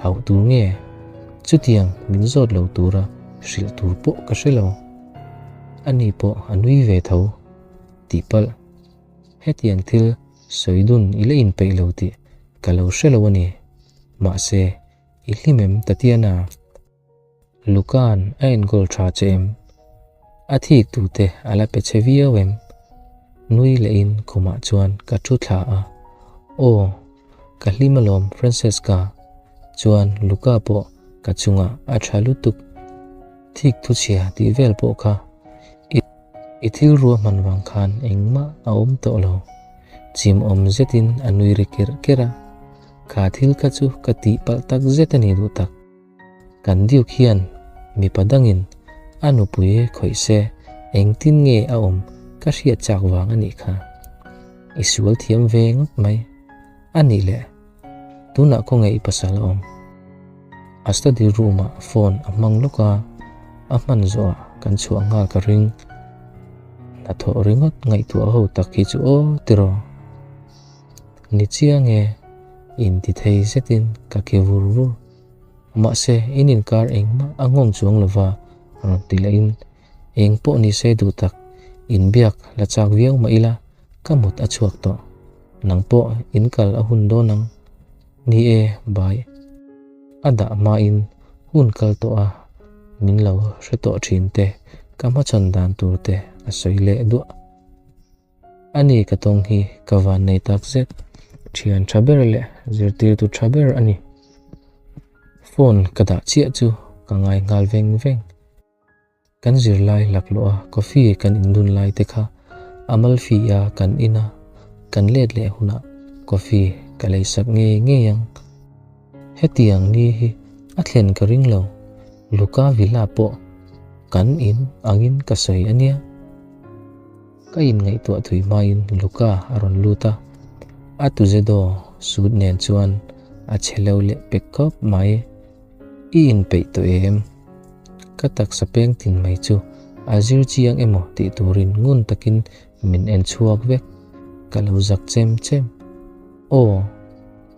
hauh tur nge? Chutiang min zawt lo tura hrilh tur pawh ka hre lo. Ani pawh a nui ve tho tih palh. Hetiang thil sawi dun i la inpeih lo tih ka lo hre lo a ni. Mahse, i hlim em Tatiana? Luka'n a enkawl tha che em? A thik tute a la pe che viau em? Nui lehin khumah chuan ka thu thla a. Aw, ka hlim alawm Francesca. Chuan Luka pawh ka chungah a tha lutuk. Thik thu chhia tih vel pawh kha i thil ruahman vang khan engmah a awm tawh lo. Chim awm zetin a nui ri kerh kerh a. Kha thil kha chu ka tihpalh tak zet a ni duh tak. Kan Duke hian mipa dangin a nupui khawih se engtin nge a awm ka hriat chak vang a nih kha. I sual thiam ve ngawt mai. A nih leh, tunah khawnge i pasal a awm? A study room ah phone a hmang lawk a, a hman zawhah kan chhuah nghal ka ring. Hnathawh ringawt ngaihtuah ho tak hi chu aw tiraw. Ni chiang e, intithei zetin ka ke vur vur. Mahse, in inkar engmah a nghawng chuang lova rawn ti lehin, eng pawh ni se duh tak, inbiak la chak viau mah ila, ka mut a chhuak tawh. Nang pawh in kal a hun dawn ang. Ni e, bai. A dah hmain hun kal tawh a, min lo hre tawh thin te, ka hmachhawn dan tur te a sawi leh duah. A ni ka tawng hi ka van nei tak zet. Thian tha ber leh zirtirtu tha ber a ni. Phone ka dah chiah chu ka ngai nghal veng veng. Kan zirlai laklawh a coffee kan indun lai te kha Amalfi a kan in a, kan let leh hunah coffee ka lei sak ngei ngei ang. Hetiang ni hi a thlen ka ring lo, Luca Villa pawh kan in angin ka sawi a nia. Ka inngaihtuah thui hmain Luca a rawn lut a, a tuzedo suit nen chuan a che lo leh pek khawp mai. I inpeih tawh em? Ka taksa peng tin mai chu a zir chiang emaw tih turin ngun takin min en chhuak vek. Ka lo zak chem chem. Aw,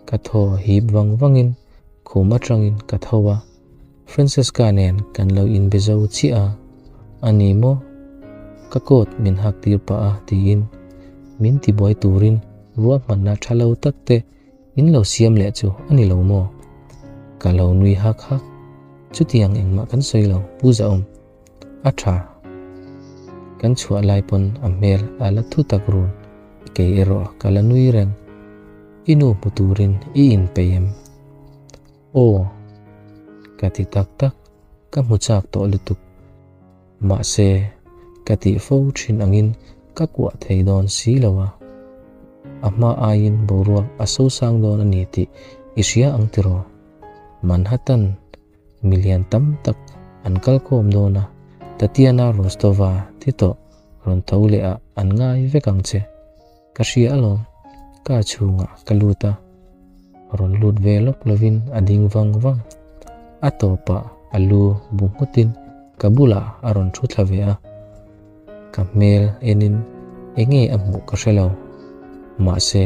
ka thaw hip vang vangin khum atangin ka tho a. Francesca nen kan lo inbe zo chiah a, A ni maw? Ka coat min hak tir pah a tiin min tibuai turin ruahmanna tha lo tak te in lo siam leh chu a ni lo maw? Ka lo nui hak hak. Chutiang engmah kan sawi lo, Pu Zahawm. A tha. Kan chhuah lai pawn a hmel a la thu tak run. Kei erawh ka la nui reng. I nu hmu turin i inpeih em? Aw. Ka ti tak tak, ka hmu chak tawh lutuk. Mahse, ka tih fo thin angin ka kuah thei dawn si lo a. A hma aiin boruak a sosang dawn a ni tih i hria ang tiraw? Manhattan Milian tam tak an kal khawm dawn a, Tatiana Rostova thi tawh rawn tho leh ah an ngai vek ang che. Ka hria alawm, car chhungah ka lut a, rawn lut ve lawk lovin a ding vang vang. A tawpah a lu bu nghutin ka bulah a rawn thu thla ve a, ka hmel enin enge a hmuh ka hre lo. Mahse,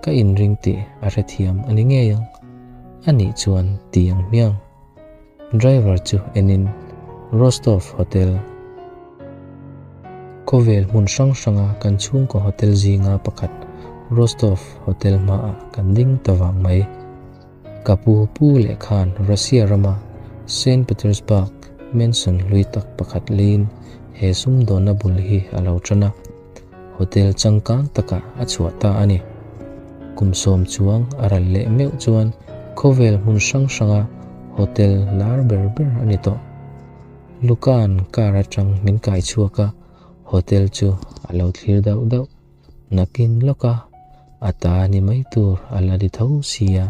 Ka inring tih a hrethiam a ni ngei ang. A nih chuan ti ang hmiang. Driver chu enin Rostov Hotel, Khawvel hmun hrang hranga kan chhungkaw hotel zinga pakhat Rostov Hotel hmaah kan ding ta vang mai. Ka pu pu leh khan Russia rama Saint Petersburg mansion hlui tak pakhat leiin he sumdawnna bul hi a lo tan a. Hotel changkang takah a chhuah ta a ni. Kum sawm chuang a ral leh meuh chuan khawvel hmun hrang hranga hotel lar ber ber a ni tawh. Luka'n car atang min kai chhuak a, hotel chu a lo thlir dauh dauh. Nakin lawka a ta ni mai tur a la ni tho sia.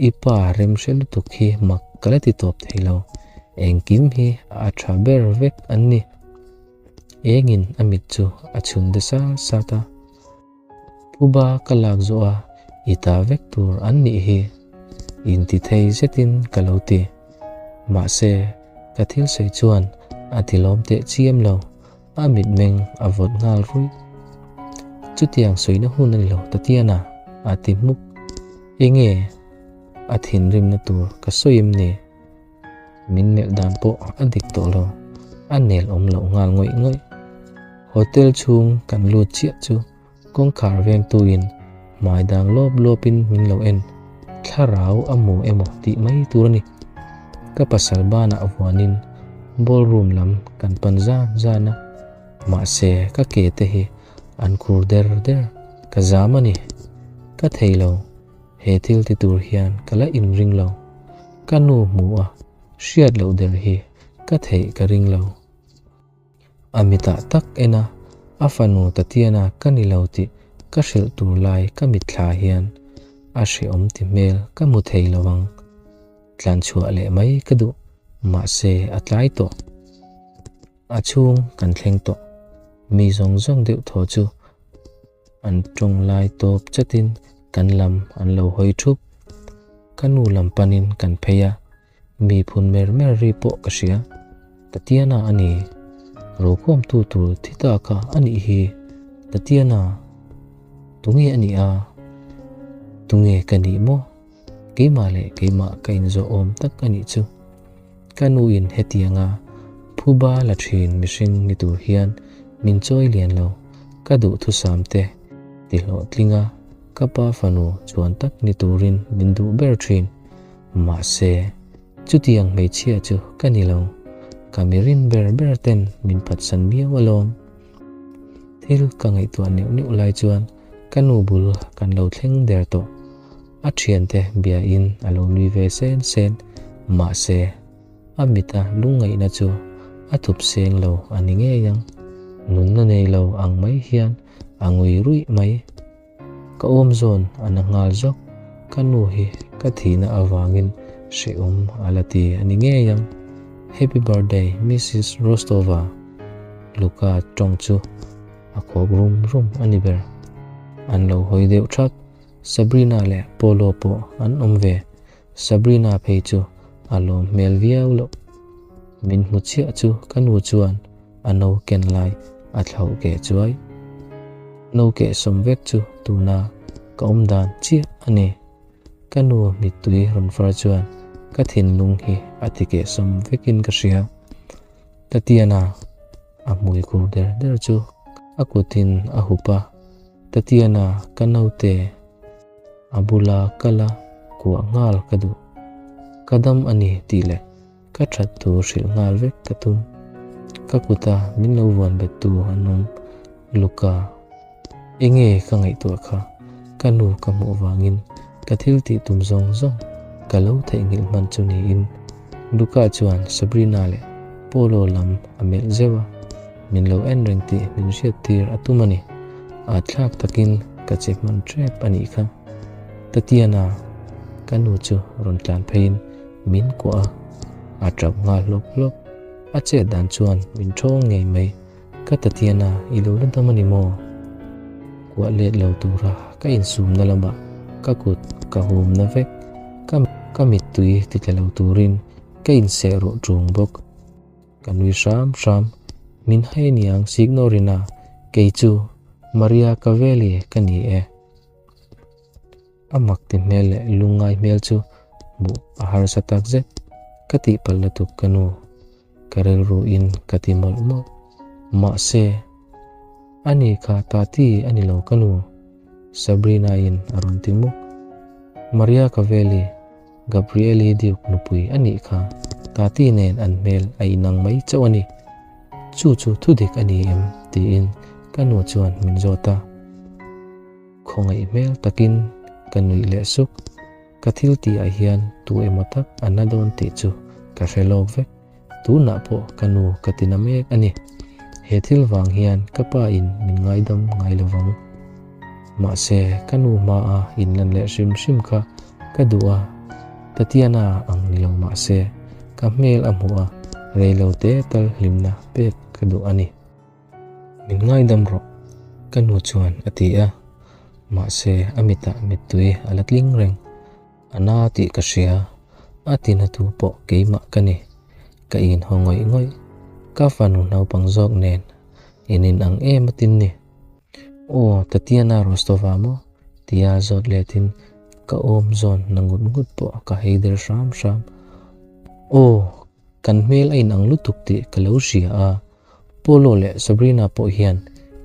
I pa remhre lutuk hi mak ka la ti tawp thei lo, engkim hi a tha ber vek an ni. Engin a mit chu a chhun de sat sat a. Phuba ka lak zawh a, i ta vek tur an nih hi. Inti thei zetin ka lo ti. Mahse, ka thil sawi chuan a ti lawm teh chiam lo, a mitmeng a vawt nghal ruih. Chutiang sawina hun a ni lo Tatiana, a ti hmuk. Enge a thinrimna tur ka sawi em ni? Min melh dan pawh a dik tawh lo, a nel awm loh nghal ngawih ngawih. Hotel chhung kan lut chiah chu kawngkhar vengtuin hmai dang lawp lawpin min lo en, thlarau a mu emaw tih mai tur a ni. Ka pasal banah vuanin ballroom lam kan pan zan zan a, mahse ka ke te hi An khur der der, ka zam a ni. Ka thei lo, he thil ti tur hian ka la inring lo. Ka nu hmu a, hriat loh der hi ka theih ka ring lo. A mitah tak en a, a fanu Tatiana ka ni lo tih ka hrilh tur lai ka mitthla hian a hrehawm ti hmel ka hmu thei lo ang. Tlan chhuah leh mai ka duh, mahse a tlai tawh. A chhung kan thleng tawh. Mi zawng zawng deuh thaw chu an tawng lai tawp chatin kan lam an lo hawi thup. Ka nu lam panin kan phei a, mi phun mer mer ri pawh ka hria. Tatiana a ni. Rokhawmtu tur thi ta kha a nih hi. Tatiana. Tunge a nih a? Tunge ka nih maw? Keimah leh keimah ka inzawh awm tak a nih chu. Ka nuin hetianga phuba la thin mihring ni tur hian min chawi lian lo, ka duhthusam te ti hlawhtlinga ka pa fanu chuan tak ni turin min duh ber thin. Mahse, chutiang hmeichhia chu ka ni lo, ka mirin ber ber ten min phatsan miau alawm. Thil ka ngaihtuah neuh neuh lai chuan ka nu bul kan lo thleng der tawh. A thiante biain a lo nui ve sen sen, mahse a mita lungngaihna chu a thup seng lo a ni ngei ang. Nunna nei lo ang mai hian a ngui ruih mai. Ka awm zawn a na nghal zawk, ka nu hi ka thihna avangin hrehawm a la ti a ni ngei ang. Happy birthday Missus Rostova, Luca tawng chu a khawp rum rum a ni ber. An lo hawi deuh thap. Sabrina leh Polo pawh an awm ve, Sabrina phei chu a lawm hmel viau loh. Min hmu chiah chu ka nu chuan a no ken lai a thlauh keh chuai. No keh sawm vek chu tuna ka awm dan chiah a ni. Ka nu mittui rawn far chuan ka thinlung hi a ti keh sawm vekin ka hria. Tatiana a hmui khur der der chu a kutin a hup a. Tatiana ka naute a bula kal a kuah nghal ka duh. Ka dam a ni tih leh ka that thu hrilh nghal vek ka tum. Ka kuta min lo vuan bet tu an awm Luca. Enge ka ngaihtuah kha? Ka nu ka hmuh vangin ka thil tih tum zawng zawng ka lo theihnghilh hman chu niin Luca chuan Sabrina leh Polo lam a melh zeuh a, min lo en reng tih min hriat tir a tum a ni. At thlak takin ka che hman tep a nih kha. Tatiana, ka nu chu rawn tlan pheiin min kuah a, a tap nghal hlawp hlawp. A chet dan chuan min thawng ngei mai. Ka Tatiana, i lo la dam a ni maw? Kuah let lo tura ka insumna lamah ka kut ka humna vek. Ka ka mittui ti tla lo turin ka inseh ruah ṭung bawk. Ka nui hram hram. Min hai aniang Signorina, kei chu Maria Cavelli ka ni e. A mak ti hmel leh lungngai hmel chu hmuh a harsa tak zet. Ka tihpalh lutuk ka nu, ka rilru in ka ti mawlh mawlh. Mahse, ani kha Tati a ni lo ka nu, Sabrina in a rawn ti muk. Maria Cavelli, Gabrieli Duke nupui a nih kha Tati nen an hmel a inang mai chauh a ni. Chu chu thudik a ni em? tiin ka nu chuan min zawt a. Khawngaih hmel takin ka nuih leh suk. Ka thil tih ah hian tu emaw tak a na dawn tih chu ka hre lawk vek. Tunah pawh ka nu ka ti na mek a ni. He thil vang hian ka pa in min ngaidam ngai lo vang. Mahse ka nu hma a inlan leh hrim hrim kha ka duh a, Tatiana ang ni lo mahse ka hmel a hmuh a reilo te tal hlimna pek ka duh a ni. Min ngaidam rawh, ka nu chuan a ti a, mahse a mitah mittui a la tling reng. A na tih ka hria, a tina tu pawh keimah ka ni. Ka inhaw ngawih ngawih, ka fanu naupang zawk nen in inang em a tin ni. Aw, Tatiana Rostova maw? tia zawt letin ka awm zawn na ngut ngut pawh ka hei der hram hram. Aw, kan hmel a inang lutuk tih ka lo hria a, Polo leh Sabrina pawh hian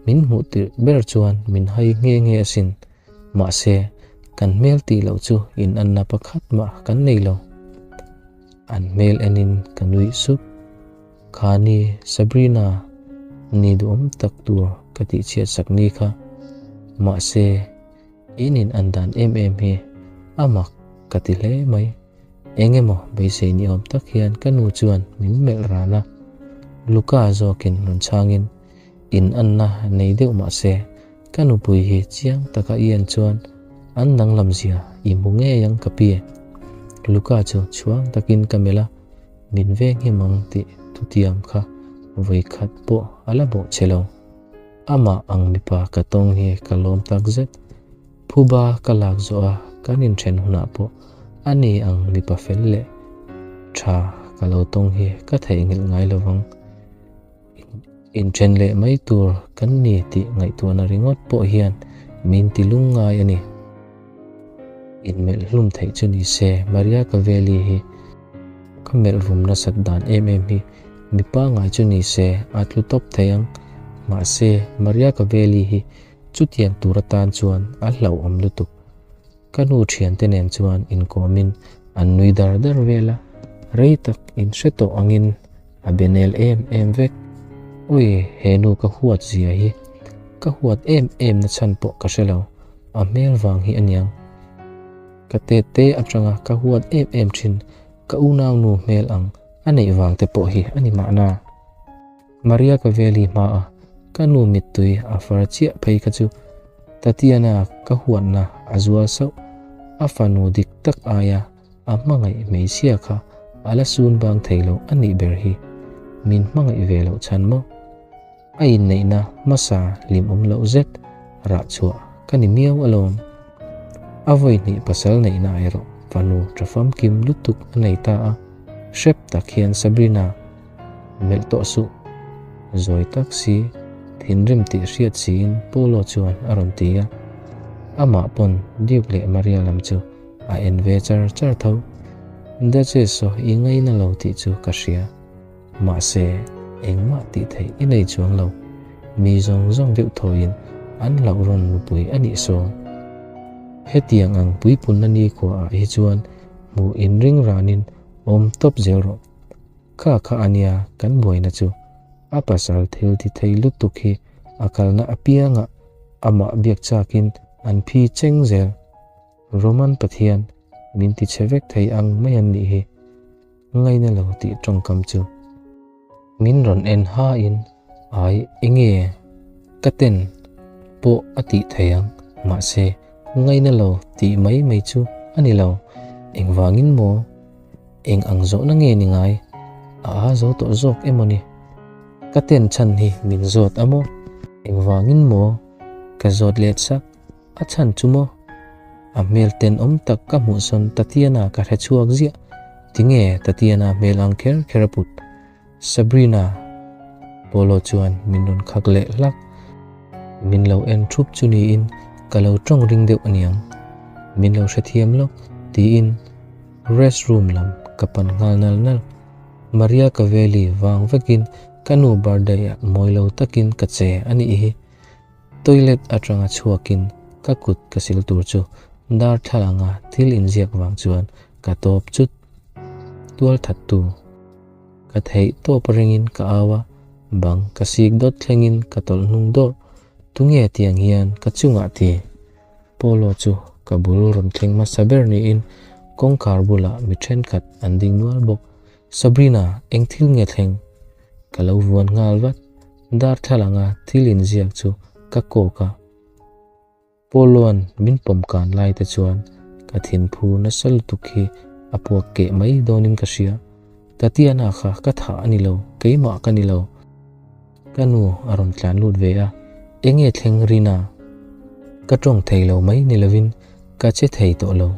min hmuh tirh ber chuan min hai nghe nghe asin. Mahse, kan hmel tih loh chu inanna pakhat mah kan nei lo. An hmel enin ka nuih sup. Khani, Sabrina, ni duhawm tak tur ka tihchhiat sak ni kha. Mahse, in inan dan em em hi a mak ka ti hle mai. Eng emaw beisei ni awm tak hian ka nu chuan min melh ran a, Luca zawkin rawn chhangin in anna nei deuh mah se ka nupui hi chiang taka i en chuan an danglam zia i hmu ngei ang ka pi. Luca chu chhuang takin ka melh a, min veng him ang tih thutiam kha vawikhat pawh a la bawh che lo. Amah ang mipa ka tawng hi ka lawm takzet. Phuba ka lak zawh a kan inthen hunah pawh a ni ang mipa fel leh tha ka lo tawng hi ka theihnghilh ngai lo vang. Inthen leh mai tur kan ni tih ngaihtuahna ringawt pawh hian min ti lung ngai a ni. Inmelh hlum theih chu ni se Maria Cavelli hi ka melh rum nasat dan em em hi mipa ngai chu ni se a tlu tawp thei ang. Mahse Maria Cavelli hi Chutiang tur atan chuan a hlauhawm lutuk. Ka nu thiante nen chuan inkawmin an nui dar dar vel a, rei tak inhre tawh angin a be nel em em vek. Ui, he nu ka huat zia hi. Ka huat em em na chhan pawh ka hre lo, a hmel vang hi aniang. Ka tet te atanga ka huat em em thin ka unau nu hmel ang a neih vang te pawh hi a ni mahna. Maria Cavelli hmaah ka nu mittui a far chiah phei kha chu Tatiana ka huatna a zual sauh. A fanu dik tak aia a hmangaih hmeichhia kha a la sun bang thei lo a nih ber hi. Min hmangaih ve loh chhan maw? A inneihna hmasa hlimawm loh zet rah chhuah ka ni miau alawm. A vawi hnih pasal neihna erawh fanu tha famkim lutuk a nei ta a, hrep tak hian Sabrina Melh tawh suh. Zawi tak si, thinrim tih hriat siin Polo chuan a rawn ti a. Amah pawn Duke leh Maria lam chu a en ve char char tho. Duchess saw i ngaina lo tih chu ka hria. Mahse, engmah tih theih i nei chuang lo. Mi zawng zawng deuh thawiin an hlauh rawn nupui a nih saw. Hetiang ang puipunna nikhua ah hi chuan hmuh inring ranin awm tawp zel rawh. Kha kha a nia kan buaina chu. A pasal thil ti thei lutuk hi a kalna apiangah amah biak chakin an phi cheng zel. Roman Pathian min ti chhe vek thei ang mai an nih hi. Ngaina lo tih tawngkam chu. Min rawn en hain ai enge ka ten pawh a tih thei ang, mahse ngaina lo tih mai mai chu a ni lo. Engvangin maw? Eng ang zawhna nge ni ngai? A a zo tawh zawk emaw ni? Ka ten chhan hi min zawt a maw? Engvangin maw? Ka zawt let sak. A chhan chu maw? A hmel tenawm tak ka hmuh sawn Tatiana ka hre chhuak ziah. Tinge Tatiana hmel ang kher kher a put? Sabrina! Polo chuan min rawn khak leh hlak. Min lo en thup chu niin ka lo tawng ring deuh aniang. Min lo hrethiam lawk tiin rest room lam ka pan nghal nal nal. Maria Kaveli vang vekin ka nu birthday ah mawi lo takin ka che a nih hi. Toilet atanga chhuakin ka kut ka sil tur chu darthlalanga thil inziak vang chuan ka tawp chut. Tual thattu ka theih tawp ringin ka au a, bang ka sik dawt thlengin ka tawlh hnung dawrh. Tunge tiang hian ka chungah ti? Polo chu ka bul rawn thleng hmasa ber niin kawngkhar bulah mi thenkhat an ding nual bawk. Sabrina, eng thil nge thleng? Ka lo vuan nghal vat. Darthlalanga thil inziak chu ka kawk a. Poloan min pawm kan lai te chuan ka thinphu nasa lutuk hi a puak keh mai dawnin ka hria. Tatiana kha ka thah a ni lo, keimah ka ni lo. Ka nu a rawn tlan lut ve a, Enge thleng Rina? Ka tawng thei lo mai ni lovin ka che thei tawh lo.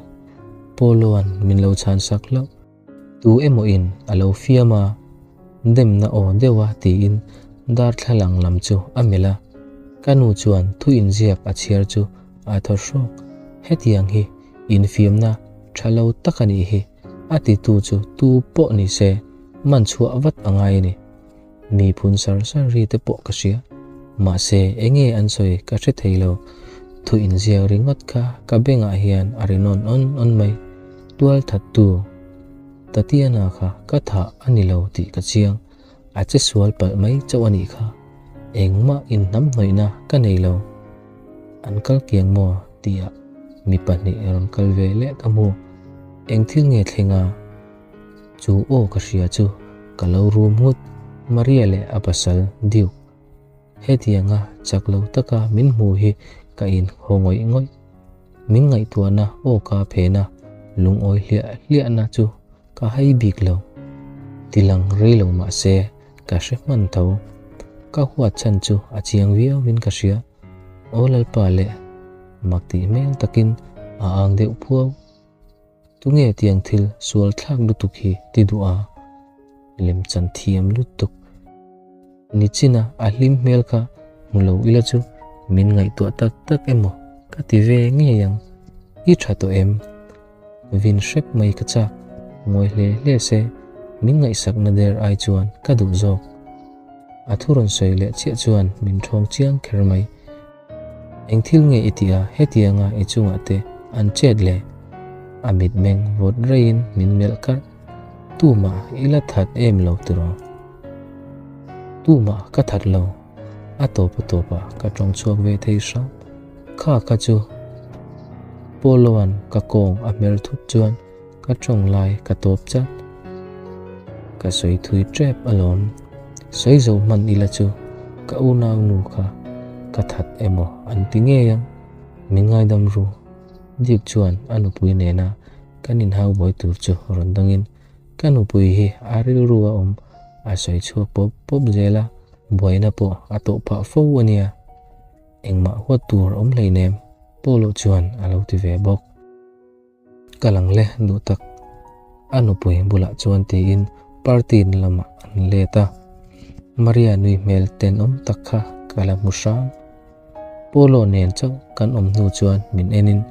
Poloan min lo chhan sak hlauh. Tu emaw in a lo fiam a, demna aw deuh a tiin darthlalang lam chu a melh a. Ka nu chuan thu inziak a chhiar chu a thaw hrawk. Hetiang hi infiamna tha lo tak a nih hi, a titu chu tu pawh ni se man chhuah vat a ngai a ni. Mi phun sar sar ri te pawh ka hria. Mahse enge an sawi ka hre thei lo. Thu inziak ringawt kha ka bengah hian a ri nawn awn awn mai. Tual thattu Tatiana kha ka thah a ni lo tih ka chiang. A che sual palh mai chauh a nih kha. Engmah inhnamhnawihna ka nei lo. An kal kiang maw tihah mi pahnih rawn kal ve leh ka hmu. Eng thil nge thleng a? Chu aw ka hria chu ka lo rum nghut, Maria leh a pasal Duke. Hetianga chak lo taka min hmu hi ka in haw ngawih ngawih. Min ngaihtuahna aw ka phen a, lungawi hliah hliahna chu ka hai bik lo. Tilang rei lo mah se ka hre hman tho. Ka huat chhan chu a chiang viau in ka hria. Aw Lalpa leh mak tih hmel takin a ang deuh phuau. Tunge tiang thil sual thlak lutuk hi ti duh a? Lemchan thiam lutuk. Nichina a hlim hmel kha hmu lo ila chu min ngaihtuah tak tak emaw ka ti ve ngei ang. I tha tawh em? Vin hrep mai ka chak. Ngawi hle hle se min ngaihsakna der ai chuan ka duh zawk. A thu rawn sawi leh chiah chuan min thawng chiang kher mai. Eng thil nge i tih a, hetianga i chungah te an chet le? A mitmeng vawt reiin min melh karh. Tumah i la that em lo tiraw? Tumah ka that lo. A tawp a tawpah ka tawng chhuak ve thei hram. Kha kha chu Poloan ka kawng a hmer thut chuan ka tawng lai ka tawp chat. Ka sawi thui tep alawm. Sawi zo hman ila chu ka unau nu kha ka that emaw an ti ngei ang. Min ngaidam ru. Deep chuan a nupui nena kan inhau buai tur chu rawn dangin ka nupui hi a rilru a awm a sawi chhuak pawp pawp zel a, buaina pawh a tawh phah fo a nia. Engmah huat tur awm hleinem Polo chuan a lo ti ve bawk. Ka lang le duh tak. A nupui bulah chuan tiin party na lamah an let a. Maria nui hmel tenawm tak kha ka la hmu hrang. Polo nen chauh kan awm hnu chuan min enin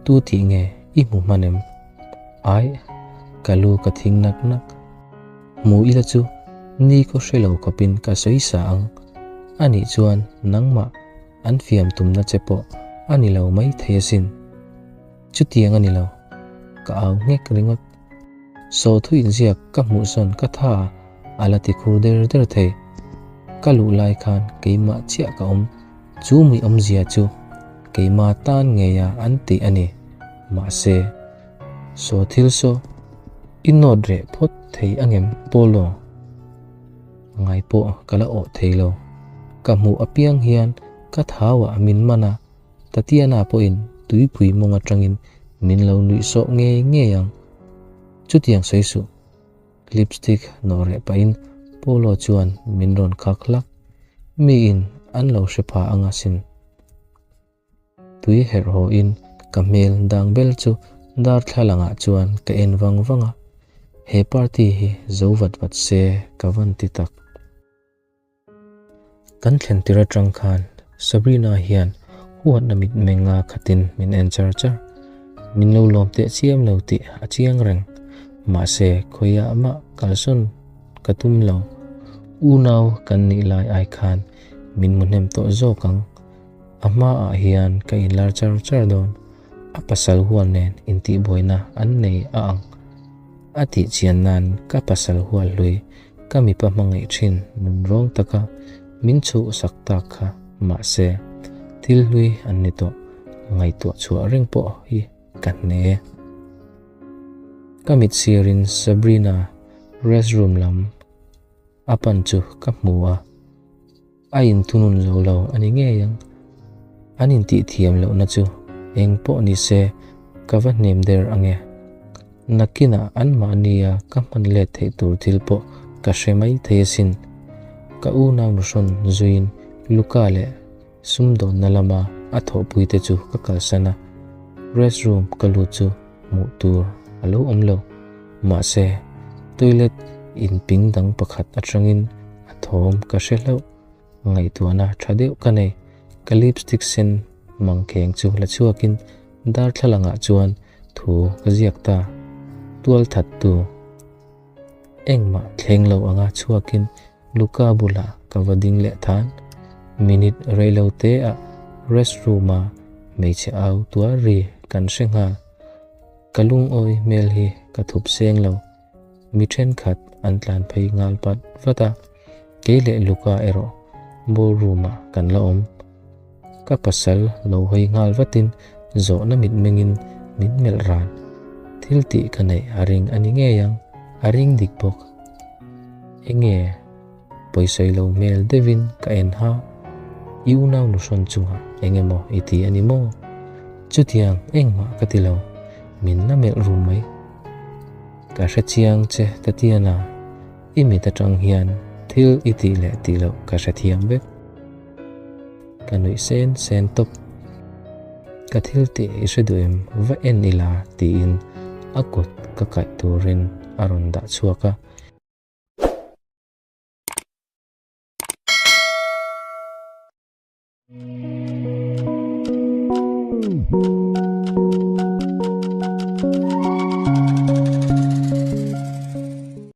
tu tih nge i hmu hman em? Ai, ka lu ka thing nak nak. Hmu ila chu ni kaw hre lo khawpin ka sawi sa ang. Anih chuan nangmah an fiam tumna che pawh a ni lo mai thei asin. Chutiang a ni lo. Ka au nghek ringawt. Saw thu inziak ka hmuh sawn ka tha a la ti khur der der thei. Ka luh lai khan keimah chiah ka awm, chu mi awmzia chu keima tan ngeia an tih a ni. Mahse, saw thil saw i nawt reh phawt thei angem Polo? Ngai pawh ka la awh thei lo. Ka hmuh apiang hian ka thauah min man a, Tatiana pawhin tuipui mawng atangin min lo nuih sawh ngei ngei ang. Chutiang sawi suh. Lipstick nawh reh pahin Polo chuan min rawn khak hlak. Miin an lo hre pha anga sin. Tui herh haw in ka hmel dang bel chu darthlalangah chuan ka en vang vang a, he party hi zo vat vat se ka van ti tak. Kan thlen tir atang khan Sabrina hian huatna mitmenga khatin min en char char. Min lo lawm teh chiam lo tih a chiang reng. Mahse khawiah mah kalsawn ka tum lo. Unau kan nih lai ai khan min hmu hnem tawh zawk ang. A hmaah hian ka inlar char char dawn, a pasal hual nen intihbuaina an nei a ang. A tih chian nan ka pasal hual hlui ka mipa hmangaih thin nun rawng taka min chhuh sak tak kha mahse thil hlui an ni tawh, ngaihtuah chhuah reng pawh hi ka hne. Ka mit sirin Sabrina restroom lam a pan chu ka hmu a. A inthunun zo lo a ni ngei ang. An intih thiam lohna chu eng pawh ni se ka va hnem der ang e. Nakinah anmahnia ka hman let theih tur thil pawh ka hre mai thei asin. Ka unau nuhrawn zuiin Luca leh sumdawnna lama a thawhpuite chu ka kalsan a, restroom ka lut chu hmuh tur a lo awm lo. Mahse, toilet inping dang pakhat atangin a thawm ka hre hlauh. Ngaihtuahna tha deuh ka nei. Ka lipstick sen mangkheng chu la chhuakin darthlalangah chuan thu ka ziak ta. Tualthattu engmah thleng lo anga chhuakin Luca bulah ka va ding leh than. Minute reilo te ah restroom a hmeichhe au tuar ri kan hre nghal. Ka lungawi hmel hi ka thup seng lo. Mi thenkhat an tlan phei nghal pat vat a, kei leh Luca erawh ballroom ah kan la awm. Ka pasal lo hawi nghal vatin zawhna mitmengin min melh ran. Thil tih ka neih a ring a ni ngei ang, a ring dik bawk. Enge pawisawi lo hmel deuhin ka en ha, i unau nuhrawn chungah eng emaw i ti a ni maw? Chutiang engmah ka ti lo, min la melh rum mai. Ka hre chiang che Tatiana, i mit atang hian thil i tih leh tih loh ka hre thiam vek. Ka nuih sen sen tawp. Ka thil tih i hre duh em? Va en ila tiin a kut ka kaih turin a rawn dah chhuak a.